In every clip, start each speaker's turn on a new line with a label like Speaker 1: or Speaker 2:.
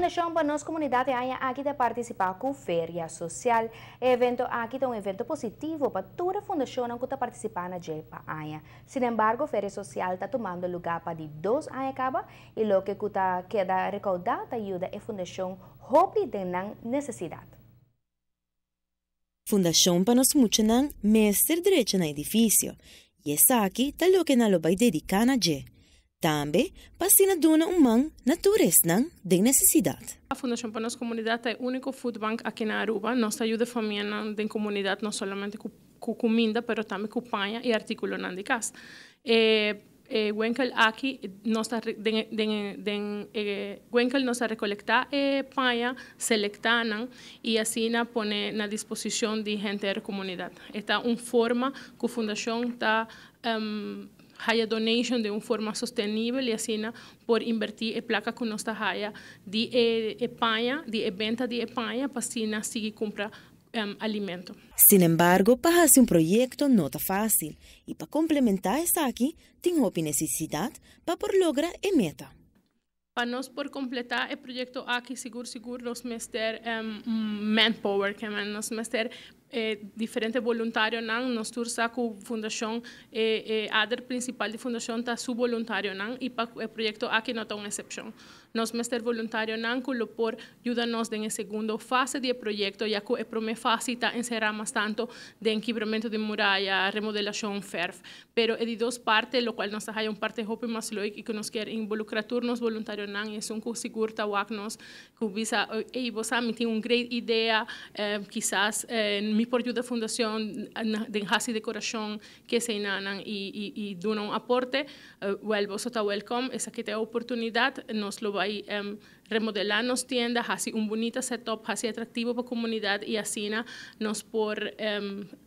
Speaker 1: Fundashon pa Nos Komunidat e aña aki ta partisipá ku Feria Sosial. E evento aki ta un evento positivo pa tur e fundashonnan ku ta partisipá na dje pa aña. Sinembargo, Feria Sosial ta tumando lugá pa di dos aña kaba i loke ku ta keda rekoudá ta yuda e fundashon hopi den nan nesesidat.
Speaker 2: Fundashon pa Nos Muchanan mester drecha nan edifisio i esaki ta loke nan lo bai dediká na dje. Tambe pa asina duna un man na tur esnan den nesesidat.
Speaker 3: Fundashon pa Nos Komunidat ta e úniko foodbank aki na Aruba. Nos ta yuda famianan den komunidat no solamente ku kuminda pero tambe ku paña i artíkulonan di kas. E E wenkel aki nos ta den den den e wenkel nos ta rekolektá e paña, selektá nan i asina pone na disposishon di henter komunidat. E ta un forma ku fundashon ta haya donation den un forma sostenibel i asina por inbertí e plaka ku nos ta haya di e paña, di e benta di e paña pa asina sigui kumpra alimento.
Speaker 2: Sinembargo, pa hasi un proyekto no ta fásil i pa komplementá esaki tin hopi nesesidat pa por logra e meta.
Speaker 3: Pa nos por kompletá e proyekto aki sigur sigur nos mester manpower, ke men nos mester e diferente boluntarionan. Nos tur sa ku fundashon e ader prinsipal di fundashon ta su boluntarionan i pa e proyekto aki no ta un esepshon. Nos mester voluntarionan ku lo por yuda nos den e segundo fase di e proyekto, ya ku e promé fase ta enserá mas tantu den kibramentu di muraya, remodelashon, fèrf. Pero e di dos parte, lokual nos ta haya un parte hopi mas leuk i ku nos kier involukrá tur nos voluntarionan i esun ku sigur ta wak nos ku bisa, Ey, bo sa mi tin un great idea, kisas mi por yuda fundashon den hasi dekorashon, Keseynanan i duna un aporte, wèl boso ta wèlkòm, esaki ta e oportunidat, nos lo bai remodelá nos tienda, hasi un bunita setup, hasi atraktivo pa komunidat i asina nos por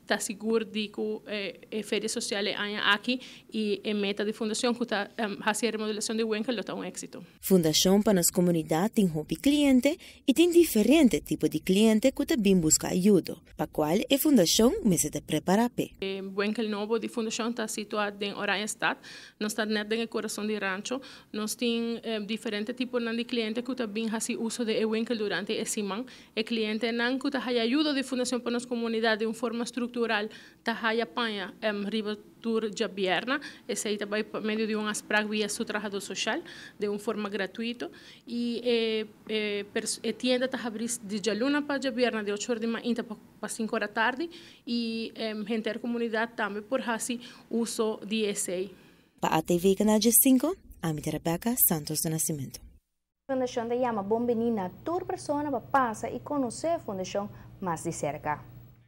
Speaker 3: ta sigur di ku e feria sosial e aña aki i e meta di fundashon ku ta hasi e remodelashon di winkel lo ta un éksito.
Speaker 2: Fundashon pa nos komunidat tin hopi kliente i tin diferente tipo di kliente ku ta bin buska ayudo. Pa cual e fundacion mester ta prepara p'e.
Speaker 3: E winkel nobo di fundacion ta situa den Oranjestad. Nos ta net den e corazon di Rancho. Nos tin diferente tiponan di cliente cu ta bin haci uso di e winkel durante e siman. E clientenan cu ta haya ayudo di Fundacion pa Nos Comunidad den un forma structural ta haya paña riba Tur djabièrna esei ta bai pa medio di un afsprak via su trahadó soshal den un forma gratuito i e e tienda ta habrí di djaluna pa djabièrna di ocho or di mainta pa sinku or atardi i henter komunidat tambe por hasi uso di esei.
Speaker 2: Pa ATV Canal 15, ami ta Rebecca Santos do Nascimento.
Speaker 1: Fundashon ta yama bon bini na tur persona pa pasa i konosé Fundashon mas di serka.